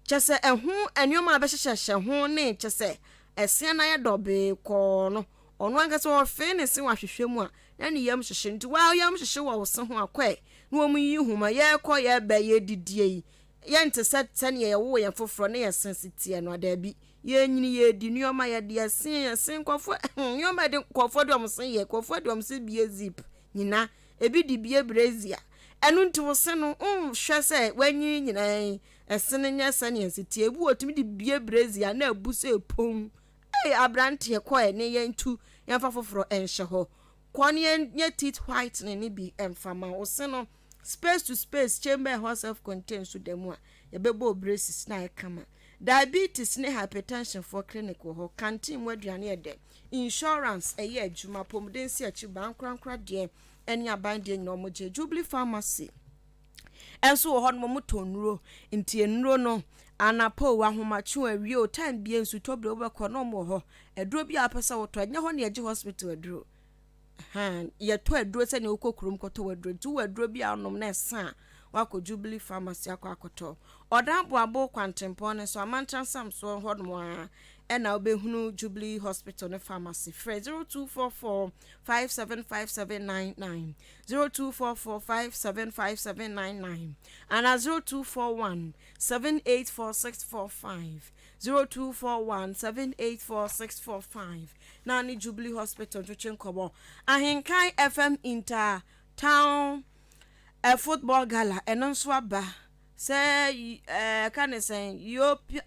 Kyɛ sɛ ɛho nneɛma a bɛhyehyɛhyɛ ho ne kyɛ sɛ ɛseɛ no ayɛ dɔbee kɔɔ no, ɔno ankasa ɔfee ne se wɔ ahwehwɛ mu a, na ne yam hyehye no. Nti waa yam hyehye wɔ wo se ho a, kɔɛ na wɔn yi nhoma, yɛrekɔ yɛreba yɛredidie yi, yɛnte sɛ sɛdeɛ yɛwoo yɛn foforɔ ne yɛn se si teɛ no a, daabi. Yɛnyini, yɛredi nneɛma, yɛde yɛn se, yɛn se nkurɔfoɔ, nneɛma yɛde nkurɔfoɔ de wɔn se yɛ, nkurɔfoɔ de wɔn se bie zip nyina. Ebi de bue brazier. Ɛno nti wo se no, wonhwɛ sɛ wanyin nyinaa yi, ɛse no nyɛ sɛnea ɛse teɛ. Ebi wɔ tumi de bue brazier na abu sɛ pon. Ei, aberanteɛ kɔ ɛ ne yɛntu yɛmfa foforɔ nhyɛ hɔ. Kɔ ne yɛnyɛ teeth whitening no bi mfa ma wo se no. Space to space chamber ɛhɔ self contained nso da mu a, yɛbɛbɔ wo braces na ayɛ kama. Diabetes ne hypertension foɔ clinic wɔ hɔ. Canteen mu aduane yɛ dɛ. Insurance ɛyɛ adwuma, apɔmuden si akyi ba, ankorankora deɛ ɛne aban deɛ nyinaa wɔn gye. Jubilee Pharmacy ɛnso wɔ hɔ nom wɔn tɔn nnuro, nti nnuro no anapa o, ahomakye o, awia o, time bia nsutɔ bere wobɛkɔ na wɔn wɔ hɔ. Aduro bi a wopɛ sɛ wotɔ, ɛnyɛ hɔ na yɛgye hospital aduro. Ahaa, yɛtɔ aduro sɛnea wokɔ kurom kɔtɔ w'aduro. Nti wowɔ aduro bi a wonom na ɛsa a, woakɔ Jubilee Pharmacy akɔ akɔtɔ. Ɔdan Boabo kwantempɔn no so, Amantra Nsamsoɔ hɔnom ara ɛna wobɛhunu Jubilee Hospital ne Pharmacy. Frɛ 0244 575799, 0244 575799 anaa 0241 784645, 0241 784645. na ne Jubilee Hospital ntwetwe nkɔmmɔ. Ahenkan FM Inter Town eh, Football Gala ɛno nso aba sɛ ɛka eh, ne sɛn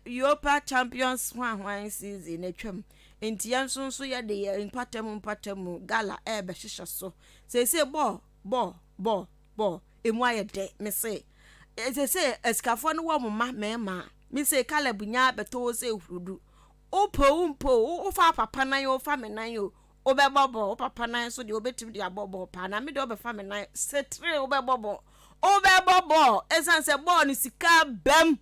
Europa Champions hwanhwan season na atwam nti yɛn nso nso yɛde yɛn mpatamu mpatamu gala ɛrebɛhyehyɛ so seesei bɔɔl bɔɔl bɔɔl bɔɔl emu ayɛ dɛ mese seesei asikafoɔ no wɔ mo mma mmarima mese Caleb nyaa bɛtɔ wɔ sɛ hurudu Wopɛ o wompɛ o, wofa papa nan o, wofa me nan o, wobɛbɔ bɔɔl. Wo papa nan nso deɛ wobɛtumi de abɔ bɔɔl paa, na me deɛ wobɛfa me nan setere wobɛbɔ bɔɔl. Wobɛbɔ bɔɔl ɛsiane sɛ bɔɔl no sika bam.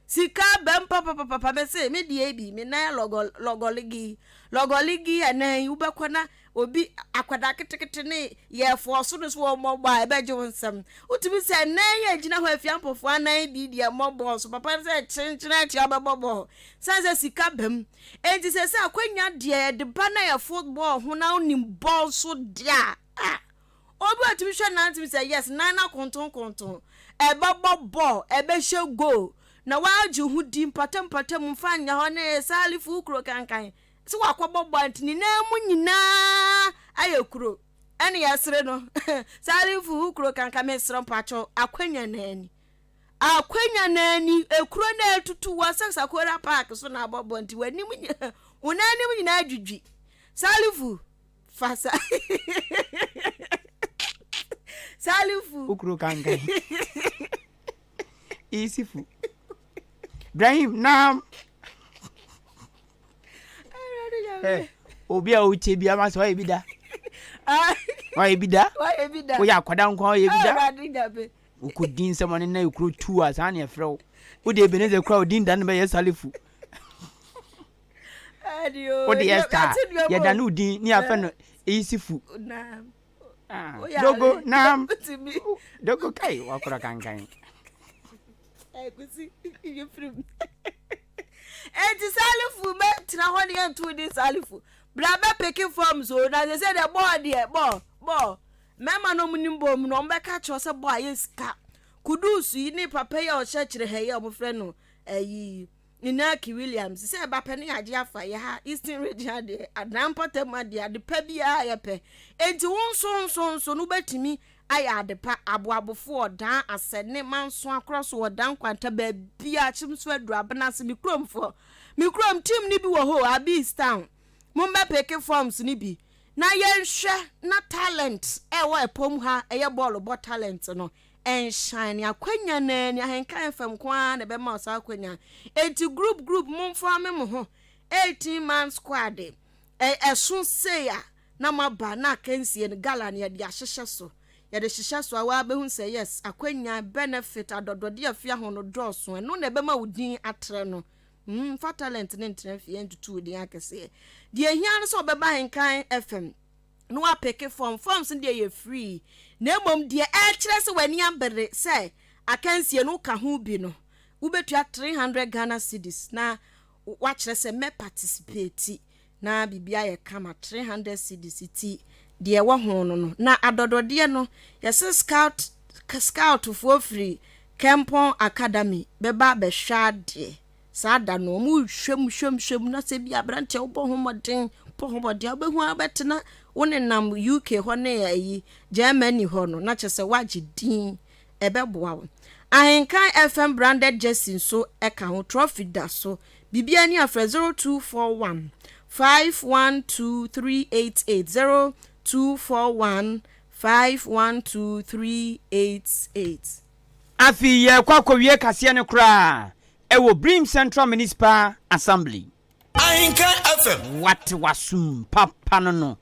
Sika bam papapapa me se me deɛ bi me nan lɔgɔ lɔgɔligi lɔgɔligi ɛnan yi wobɛkɔ na obi akwadaa ketekete ne yɛfoɔ so no so wɔn mmɔbɔ a ɛbɛgye wo nsam. Wotumi sɛ nan yi a egyina hɔ afia mpɔfoɔ anan bi deɛ mmɔ bɔɔl so papa sɛ kyenkyen akyia wobɛbɔ bɔɔl. Sane sɛ sika ba mu. Enti sɛ sɛ akwanya deɛ yɛde ba na yɛ football ho na wonim bɔɔl so deɛ a, ah, obi a otumi hwɛ nan tumi sɛ yes, nan no akontonkonton, ɛbɛbɔ bɔɔl, ɛbɛhyɛ goal, na wagye ho di mpatampata mu mfa nyɛ hɔ ne saalifo kuro kankan sɛ wakɔbɔ bɔɔl nti ne nan mu nyinaa ayɛ kuro. Ɛne yɛsere no. Salifu wo kuro kanka mesrɛ mpakyɛw akwanya no ani. Akwanya no ani ekuro na etutu wɔ sɛ Sakora park so na abɔbɔ nti w'anim wo nan anim nyinaa dwidwi. Salifu fa sa Salifu. Wo kuro kankan. Isifu. Ibrahim naam. Eh, obi a wotie bi ama sɛ ɔyɛ bi da ɔyɛ bi da woyɛ akwadaa nko ɔyɛ bi da wokɔdi nsɛm ɔne na ɛkuro tu a saa ne ɛfrɛ wo wode Ebenezer kora odin da no bɛyɛ Salifu wode yɛ star yɛda ne odin ne yɛafɛ no Isifu ah, dogo nam dogo kai wakora kankan Enti Salifu bɛtena hɔ ne yɛnto din Salifu. Bra bɛpeke forms o, na sɛ deɛ bɔɔl deɛ bɔɔl bɔɔl. Mmarima no ɔmo nim bɔɔl mu no ɔmo bɛka kyerɛ sɛ bɔɔl ayɛ sika. Kudus yi ne papa yi a ɔhyɛ kyerɛ ha yi a ɔmo frɛ no ɛyi Inaki Williams sɛ ɛba pɛ ne yɛagye afa yɛ ha Eastern Region adeɛ adan mpɔtam adeɛ ade pa biara yɛpɛ. Enti wo nso nso nso no wobɛtumi ayɛ ade pa, aboabofo ɔdan, asɛne, manso akorɔ so ɔdan nkwanta baabiara kyem so aduru abena ase me kurom foɔ me kurom team no bi wɔ hɔ o Abies town mo mbɛ peke forms no bi na yɛnhwɛ na talent ɛwɔ ɛpɔm ha ɛyɛ bɔɔlo bɔ talent no ɛnshine akwanya naa ni Ahenka FM nko ara na ɛbɛma saa akwanya enti group group mo mfɔme mo ho 18 man squad ɛso sei a na moaba na akansie no gala no yɛde ahyehyɛ so. Yɛde hyehyɛ so a waa bɛhu sɛ yes akwanya, benefit, adɔdɔdeɛ a ɛfia ho no dɔɔso. Ɛno na ɛbɛma wo din atrɛ no. Mm, mfa talent no ntena fie ntutu wo din akɛseɛ. Deɛ ɛhia no sɛ ɔbɛba Ahenkan FM na wapeke form. Forms no deɛ yɛ free. Na mmom deɛ ɛkyerɛ sɛ w'ani abere sɛ akansie no woka ho bi no, wobɛtua 300 Ghana cedis na wakyerɛ sɛ mɛ participate. Na biribi ayɛ kama 300 cedis ti deɛ ɛwɔ ho no no na adɔdɔdeɛ no yɛse scout scout foɔ firi Kempon Academy bɛba abɛhwɛ adeɛ saa da no wɔn hwɛ mu hwɛ mu hwɛ mu na sɛ bi aberanteɛ wobɔ ho mmɔden bɔ ho mmɔden a wobɛhu a wobɛtena wo nenam UK hɔ ne ayi Germany hɔ no na kyerɛ sɛ woagye din ɛbɛboa wo. Ahenkan FM branded jersey nso ka ho, trophy da so. Biribiara ni a frɛ 0241 512 388, 0241 512 388. Afei yɛrekɔ akɔwie kaseɛ no koraa wɔ Birim Central Municipal Assembly. Ahenka FM. Wate w'asom papa no no.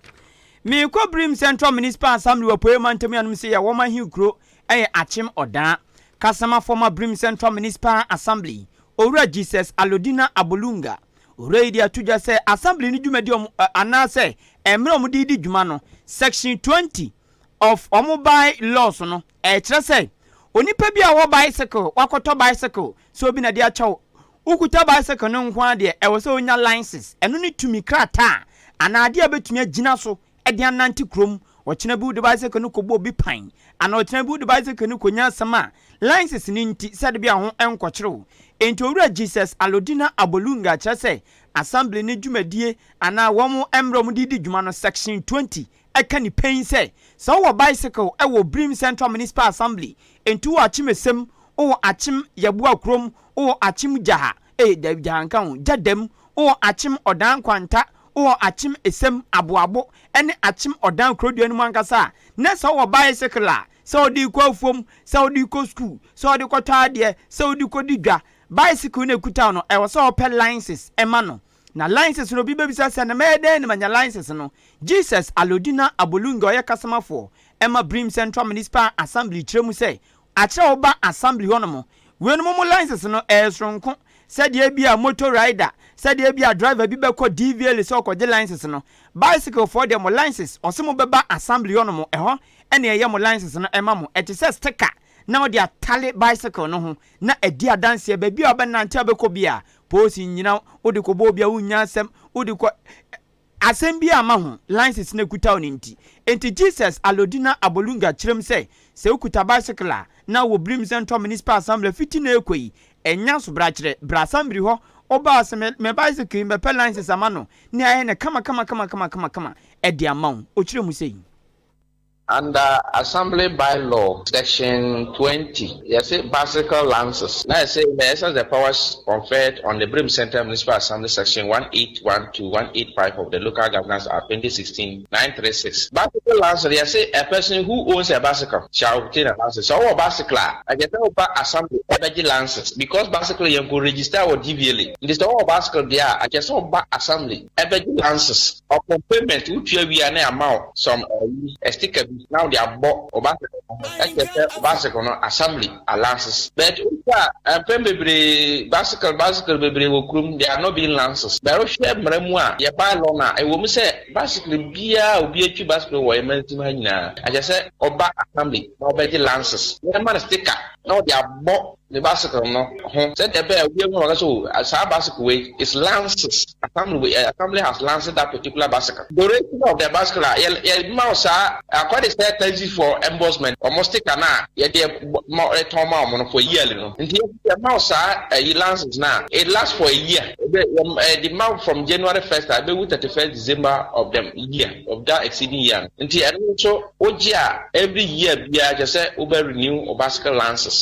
Merekɔ Birim Central Municipal Assembly wɔ Apueeɛ Mantam yi anom sɛ yɛ wɔn ahenkuro yɛ Akyem Ɔdaa. Kasama former Birim Central Municipal Assembly, Owura Jesus Alodina Abolunga. Owura yi de ato dwa sɛ Assembly no dwumadi a wɔn anaasɛ mmerɛ a wɔde redi dwuma no, Section 20 of wɔn by laws no, ɛkyerɛ sɛ onipa bi a ɔwɔ bicycle, wakɔtɔ bicycle sɛ obi na de akyɛ wo, Wokuta bicycle no nko ara deɛ, ɛwɔ sɛ wonya license. Ɛno ne tumi krataa anaa adeɛ a wobɛtumi agyina so de anante kurom. Ɔkyena bi wode bicycle no kɔbɔ obi pan anaa ɔkyena bi wode bicycle no kɔnya asɛm a, license no nti, sɛde bi a ho nkɔkyere wo. Enti Owura Jesus Alodina Abolunga kyerɛ sɛ Assembly no dwumadie anaa wɔn mmara a wɔde redi dwuma no Section 20 ɛka ne pɛn sɛ, sɛ wowɔ bicycle wɔ Birim Central Municipal Assembly, enti wowɔ Akyem Esem, wowɔ Akyem Yeboah kurom, wowɔ Akyem Gyaha, ee dabi Gyaha nka ho, Gyadam, wowɔ Akyem Ɔdan Nkwanta, wowɔ Akyem Esem, Aboabo, ne Akyem Ɔdan kurodua no mu ankasa a, na sɛ wowɔ bicycle a, sɛ wode rekɔ afuom, sɛ wode rekɔ sukuu, sɛ wode rekɔtɔ adeɛ, sɛ wode rekɔdi dwa, bicycle no a ɛkuta wo no, ɛwɔ sɛ wɔpɛ license ma no. Na license no, obi bɛbisa sɛ, na mɛyɛ dɛn na manya license no? Jesus Alodina Abolunga a ɔyɛ kasamafoɔ ma Birim Central Municipal Assembly kyerɛ mu sɛ, akyerɛ a woba assembly hɔ nom, weinom mo license no ɛyɛ soronko sɛdeɛ ebia motor rider, sɛdeɛ ebia driver bi bɛkɔ DVLA sɛ ɔkɔgye license no. Bicycle foɔ deɛ mo license, ɔse mobɛba assembly hɔ nom, ɛhɔ na yɛyɛ mo license no ma mo. Ɛte sɛ sticker na wode atale bicycle no ho na adi adanseɛ baabi a wobɛnante a wobɛkɔ biara. Polisi nnyina wo, wode kɔbɔ obi a wonnya asɛm, wode kɔ asɛm bi amma ho, license no ekuta wo no nti. Enti Jesus Alodina Abolunga kyerɛm sɛ, sɛ wokuta bicycle a, na wɔ birim sɛ ntɔ Municipal Assembly fiti na ɛrekɔ yi, ɛnya sobrakyerɛ, bra assembly hɔ, wobaa sɛ me me bicycle yi mɛpɛ license ama no, ne ayɛ no kama kama kama kama kama kama de ama wo. Ɔkyerɛ mu sei. Under Assembly By-Law, Section 20, yɛse bicycle lances, na yɛse in the essence the powers conferred on the Birim Central Municipal Assembly Section 181 to 185 of the Local Governance Act 2016, 936. Bicycle lance no, yɛse a person who owns a bicycle shall obtain a license. Sɛ wowɔ bicycle a, ɛkyerɛ sɛ woba assembly bɛgye lances because bicycle yɛnkɔ register wɔ DVLA. Nti sɛ wowɔ bicycle deɛ a, ɛkyerɛ sɛ woba assembly bɛgye lances. Upon payment, wotua wie a na yɛama wo some ayi, sticker bi na wode abɔ wo bicycle no ho, ɛkyerɛ sɛ wo bicycle no assembly alances. But wohwɛ a, mpɛn bebree bicycle bicycle bebree wɔ kurom, they are not being lances. But wohwɛ mmara mu a, yɛ by law no a, ɛwɔ mu sɛ bicycle biara a obi atwi bicycle wɔ yɛn mansin ha nyinaa, ɛkyerɛ sɛ ɔba assembly na ɔbɛgye lances na yɛma no sticker na ɔde abɔ ne bicycle no ho sɛdeɛ ɛbɛyɛ a obi ahu ɔka sɛ oh saa bicycle wei is lances assembly wei assembly has lanced that particular bicycle. Duration of the bicycle a yɛ yɛ ma wo saa akɔde sɛ taxi for embossment wɔn sticker no a yɛde ma ɛtɔn ma wɔn no for yearly no nti yɛ ma wo saa ɛyi lances no a it lasts for a year ebe yɛ ɛde ma wo from January first a ɛbɛwu 31st December of the year of that exceeding year no nti ɛno nso wogye a every year biara kyerɛ sɛ wobɛ renew wo bicycle lances.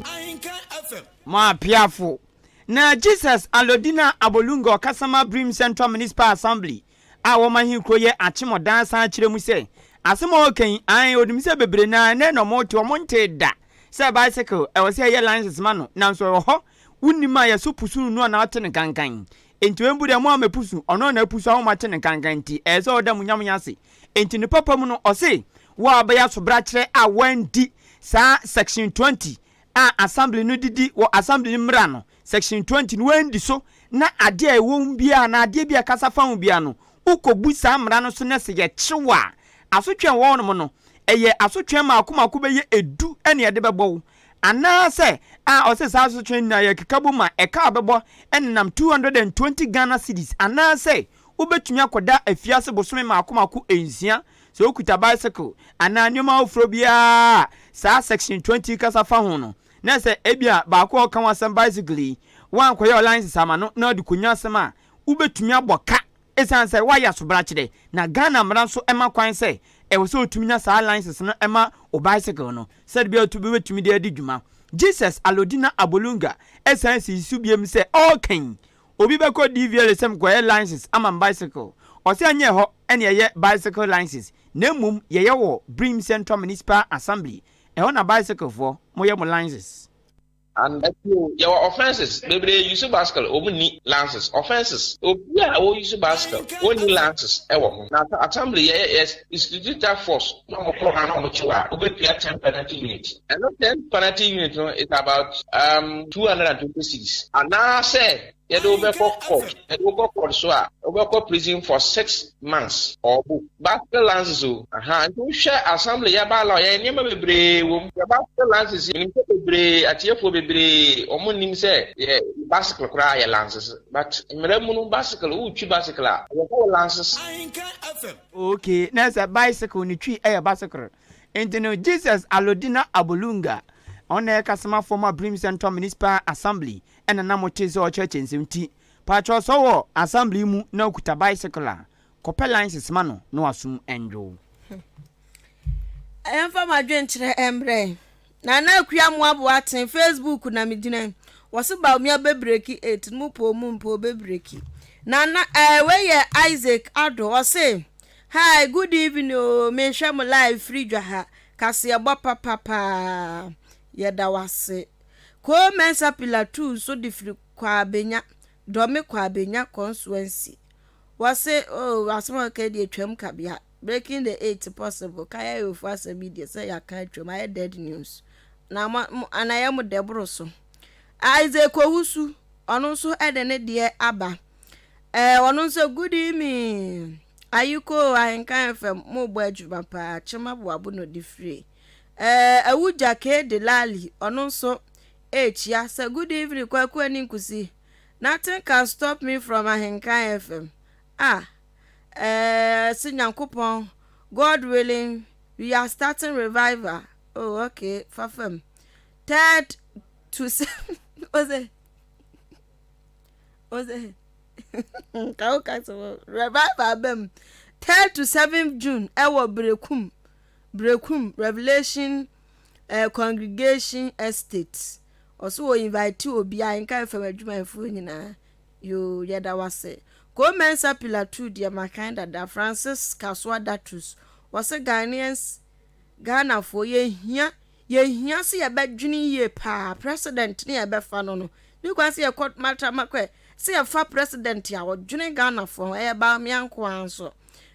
Mo apeafo! Na Jesus Alodina Abolunga ɔkasa ma Birim Central Municipal Assembly a wɔn ahenkuro yɛ Akyemɔdan san kyerɛ mu sɛ, asɛm a ɔreka yi, aane, ɔnim sɛ bebree no ara nnɛ na wɔte, wɔntee da sɛ bicycle ɛwɔ sɛ yɛyɛ license ma no, nanso ɛwɔ hɔ, wonnim a yɛso pusu no no a na ate no kankan. Enti wei deɛ mo a mɛpusu, ɔno na apusu a wɔate no kankan nti, ɛyɛ sɛ ɔda mo Nyame ase. Enti ne papa mu no, ɔse, wo a wobɛyɛ asobrakyerɛ a woandi saa section 20 a Assembly no de di wɔ Assembly no mmara no, section 20 no, woandi so na adeɛ a ɛwɔ mu biara anaa adeɛ bi a ɛkasa fa ho biara no, wokɔbu saa mmara no so na sɛ yɛkye wo a, asotwe a ɛwɔ hɔnom no, ɛyɛ asotwe mmaako mmaako bɛyɛ edu na yɛde bɛbɔ wo. Anaasɛ, a ɔse saa asotwe no nyinaa yɛkeka bom a, ɛka a wobɛbɔ nenam 220 Ghana cedis anaasɛ wobɛtumi akɔda afiase bosome mmaako mmaako nsia Sɛ wokuta bicycle anaa nneɛma afoforo biara a saa Section 20 yi kasa fa ho no, na sɛ ebia baako a ɔka ho asɛm bicycle yi, woankɔyɛ ɔlicense ama no na ɔde konya asɛm a, wobetumi abɔ ka esiane sɛ woayɛ asobrakyerɛ. Na Ghana mmara nso ma kwan sɛ ɛwɔ sɛ wotumi nya saa license no ma wo bicycle no sɛde bɛyɛ a wobetumi de adi dwuma. Jesus Alodina Abolunga san sii so bio sɛ ɔreka yi, Obi bɛkɔ DVLA sɛ mekɔyɛ license ama me bicycle. Ɔse ɛnyɛ ɛhɔ na yɛyɛ bicycle license na mmom yɛyɛ wɔ Brim Central Municipal Assembly. Ɛhɔ na bicycle foɔ moyɛ mo license. And bio yɛwɔ offences bebree use bicycle wɔn nni lances offences obi a wɔ use bicycle wɔn nni lances ɛwɔ ho na assembly yɛ yɛ institute task force na wɔn kɔ ha na wɔn kyew a wɔbɛtua ten penalty unit ɛno ten penalty unit no is about um, 220 cedis anaasɛ yɛde wo bɛkɔ court yɛde wo kɔ court so a wobɛkɔ prison for six months or both bicycle lances o aha nti wohwɛ assembly yɛba la yɛyɛ nneɛma bebree wɔ mu yɛ bicycle lances menim sɛ bebree atiefoɔ bebree wɔn nim sɛ yɛ bicycle koraa yɛ lances but mmerɛ mu no bicycle wotwi bicycle a yɛkɔ wo lances. Okay, na sɛ bicycle ne twi yɛ basekere. Nti no Jesus Alodina Abolunga, ɔno na ɛyɛ kasamafoɔ ma Birim Central Municipal Assembly ɛna na mote sɛ ɔkyerɛkyerɛ nsɛm nti pakyɛw sɛ ɔwɔ assembly mu na ɔkuta bicycle a, kɔpɛ license ma no na wasom ndwo wo. Yɛmfa mo adwenkyerɛ mbrɛ. Nana Akua Amoah Boateng, Facebook na me gyina yi. Wɔse Bawumia bɛ breki 8 no mo poo mo mpo ɔbɛ breki. Nana eh, wei yɛ Isaac Addo ɔse Hi, good evening oo, mehwɛ mo live firi Dwaha, kaseɛbɔ papa paa, yɛda wo ase. Koo Mensah Pillar 2 nso de firi Kwabenya, Dɔme Kwabenya consuency. Wɔse oh, asɛm a ɔka yi deɛ twam kabea. Breaking the eight possible kaya yofo asɛm yi deɛ sɛ yɛaka atwam ayɛ dead news na mo mo ana yɛ mo dɛ boro so. Isaac Owusu ɔno nso ɛde ne deɛ aba ɛɛ ɔno nso good evening ayiko Ahenkan FM mo bɔ adwuma paa kyema boabo na ɔde firi ɛɛ Awugya K Delali ɔno nso ɛrekyia sɛ good evening Kwaku ani nkusi nothing can stop me from Ahenkan FM ah Eh se Nyankopɔn God willing we are starting revival oh okay fa fam third to seven ose ose nka wo ka sɛ revival bɛm third to seventh June ɛwɔ Berekum. Berekum Revelation eh, Congregation Estate. Ɔse wɔ invite obiara, Ahenka FM adwumayɛfoɔ nyinaa. Yoo, yɛda wo ase. Koo Mensah Pilatu deɛ makan dada, Francis Kasoa Datus, ɔse Ghanaians, Ghanafoɔ yɛhia, yɛhia sɛ yɛbɛdwene yie paa, President ne yɛbɛfa no no, ne kwan sɛ yɛkɔ Matramakɔ ɛ, sɛ yɛfa President a ɔdwene Ghanafoɔ ho, ɛyɛ Bawumia nko ara nso.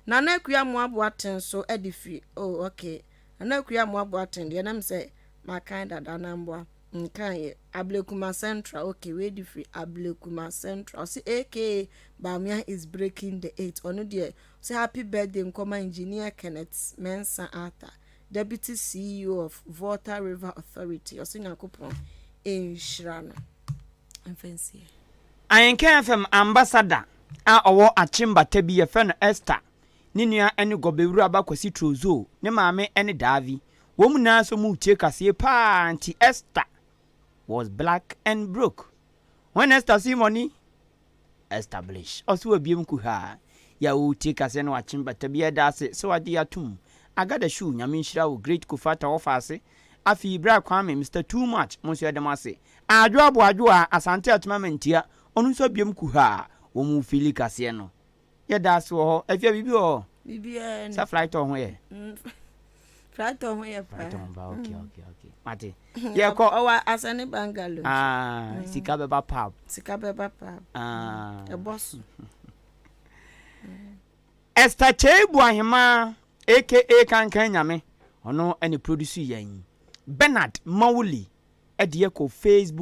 Nana Akua Amoah Boateng nso de firi, oh okay, Nana Akua Amoah Boateng deɛ na mesɛ makan dada na mboa. Nkaeɛ, Ablekuma Central, okay, wei de firi Ablekuma Central. Ɔse aka Bawumia is breaking the eight. Ɔno deɛ, ɔse happy birthday nkɔma Engineer Kenneth Mensah Arthur, Deputy CEO of Volta River Authority. Ɔse Nyankopɔn nhyira no. Mfa nsie. Ahenka FM ambassador a ɔwɔ Akyem Bata bi yɛfrɛ no Esther, ne nua ne Gɔbewura ba Kwasi Trozoo, ne maame ne Daavi. Wɔn nyinaa nso mu tie kaseɛ paa nti Esther was black and broke. When Esther see money, Esther blish. Ɔso wabiem kuhaa. Yɛ a wotie kaseɛ na wakye bata bi ɛda ase sɛ wagye yɛ atom. Agada shoe Nyame nhyira wo Great Kofata wɔfa ase. Afei bra Kwame Mister Too Much mo nso yɛda mo ase. Adwo Aboadwoa Asante Atema Mantia ɔno nso abiem kuhaa. Wɔn mu feeli kaseɛ no. Yɛ da ase wɔ hɔ. Afia biribi wɔ hɔ? Biribiara ni. Sɛ flight ho yɛ? Flight ho yɛ paa. Flight ho ba okay okay okay. Mate. Yɛ kɔ. Ɔwɔ asɛne bungalow. Ah, mm. sika bɛba pap. Sika bɛba pap. Ah. Ɛbɔ so. Esther Kyei Boahema aka Kankan Nyame ɔno ɛne produce yɛn. Bernard Mawuli ɛde yɛ kɔ Facebook.